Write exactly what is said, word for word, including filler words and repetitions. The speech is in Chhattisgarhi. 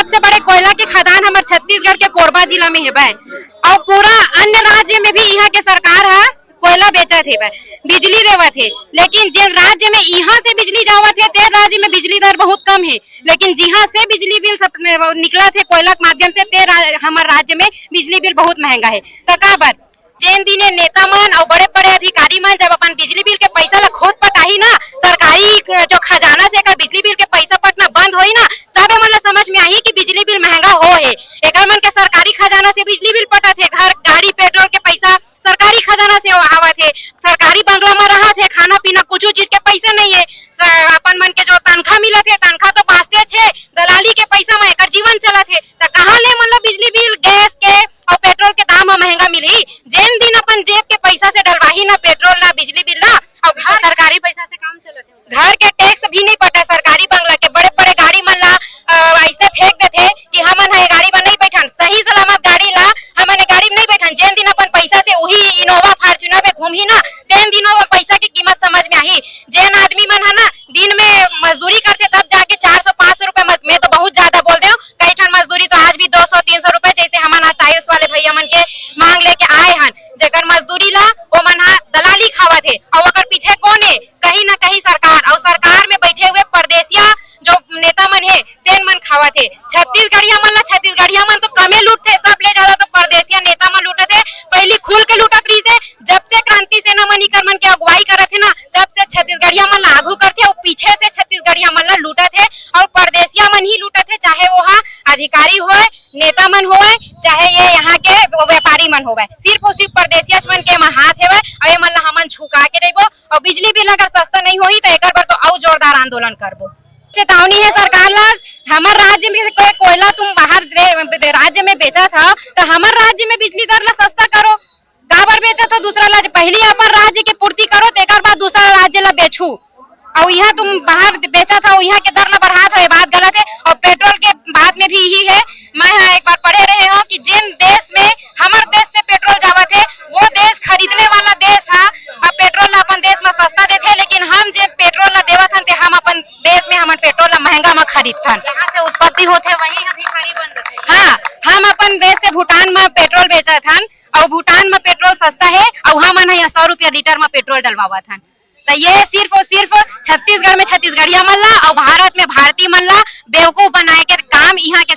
सबसे बड़े कोयला के खदान हमर छत्तीसगढ़ के कोरबा जिला में हेबे, और पूरा अन्य राज्य में भी यहाँ के सरकार ह कोयला बेचत हेबे, बिजली देवत हे, लेकिन जेन राज्य में यहाँ से बिजली जावत हे, तेन राज्य में बिजली दर बहुत कम हे, लेकिन जिहाँ से बिजली बिल सब निकलत हे कोयला के माध्यम से, ते रा-, हमर राज्य में बिजली बिल बहुत महंगा हे। त काबर? जेन दिन ये नेता मन अउ बड़े-बड़े अधिकारी मन जब अपन बिजली बिल के पैसा ला खुद पटाही ना, सरकारी क-, जो खजाना से अगर बिजली बिल के पैसा पटना बंद होही ना, तब एमन ला समझ में आही कि बिजली बिल महंगा हो हे। एकर मन के सरकारी खजाना से बिजली बिल पटत हे, घर, गाड़ी, पेट्रोल के पैसा सरकारी खजाना से आवत हे, सरकारी बंगला में रहत हे, खाना पीना कुछ चीज के पैसे नहीं हे, स-, अपन मन के जो तनखा मिलत हे, तनखा तो बाँचतेच हे, दलाली के पैसा में एकर जीवन चलत हे, त कहाँ ले मतलब बिजली बिल, गैस के अउ पेट्रोल के दाम ह महंगा मिलही? जेन दिन अपन जेब के पैसा से डलवाही ना पेट्रोल ला, बिजली बिल ला, अउ घर, सरकारी पैसा से काम चलत हे। घर के टैक्स भी नहीं पटा, सरकारी बंगला के बड़े-बड़े गाड़ी मन ला, अ, अइसने फेंक देथे कि हमन ह ये गाड़ी म नहीं बैठन, सही सलामत गाड़ी ला हमन ये गाड़ी म नहीं बैठन। जेन दिन अपन पैसा से उही Innova Fortuner में घूमही ना, तेन दिन वो पैसा के कीमत समझ में आही। जेन आदमी मन ह ना दिन में मजदूरी करथे तब जाके चार सौ पाँच सौ रुपए मज-, मैं तो बहुत ज्यादा बोल देव, कई ठन मजदूरी तो आज भी दो सौ तीन सौ रुपए, जैसे हमन आज टाइल्स वाले भैया मन के मांग लेके आए हन, जेकर मजदूरी ला ओ मन हा दलाली खावत हे, अउ ओकर पीछे कौन हे? कहीं ना कहीं सरकार, अउ सरकार में बैठे हुए परदेसिया जो नेता मन हे, तेन मन खावत हे। छत्तीसगढ़िया मन ला, छत्तीसगढ़िया मन तो कमे लूटथे, सब ले ज्यादा तो परदेसिया नेता मन लूटत हे। पहली खुल के लूटत रहिस हे, जब से क्रांति सेना मन इकर मन के अगुवाई करत हे ना, तब से छत्तीसगढ़िया मन ला आगू करथे, अउ पीछे से छत्तीसगढ़िया मन ला लूटत हे, अउ परदेसिया मन ही लूटत हे, चाहे वो हा अधिकारी होय, नेता मन होय, चाहे ये यहाँ के व्यापारी मन होय, सिर्फ और सिर्फ परदेसिया मन के एमा हाथ हेवय, अउ ये मन ला हमन झुका के रहिबो, अउ बिजली बिल अगर सस्ता नहीं होही, त एकर बर तो अउ जोरदार आंदोलन करबो। चेतावनी हे सरकार ला, हमर राज्य में कोई कोयला तुम बाहर दे-, दे-, राज्य में बेचत हव, त हमर राज्य में बिजली दर ला सस्ता करो। काबर बेचत हव दूसरा राज्य? पहली अपन राज्य के पूर्ति करो, तेकर बाद दूसरा राज्य ला बेचहू। अउ इहाँ तुम बाहर बेचत हव, इहाँ के दर ला बढ़ात हव, ये बात गलत हे। अउ पेट्रोल के बात में भी यही हे, मैं ह एक बार पढ़े रहे हव कि जेन देश में हमर देश से पेट्रोल जावत हे, वो देश खरीदने वाला देश हा, अब पेट्रोल ला अपन देश में सस्ता देथे, लेकिन हम जे पेट्रोल ला देवत हन, ते हम अपन देश में हमन पेट्रोल ला महंगा में खरीदथन। जहाँ से उत्पत्ति होथे, वही ह भिखारी बन जाथे। हाँ, हम अपन देश से भूटान में पेट्रोल बेचत हन, अउ भूटान में पेट्रोल सस्ता हे, अउ हमन ह यहाँ सौ रुपया लीटर में पेट्रोल डलवावत हन। त ये सिर्फ और सिर्फ छत्तीसगढ़ में छत्तीसगढ़िया मन ला अउ भारत में भारतीय मन ला बेवकूफ बनाए के काम इहाँ के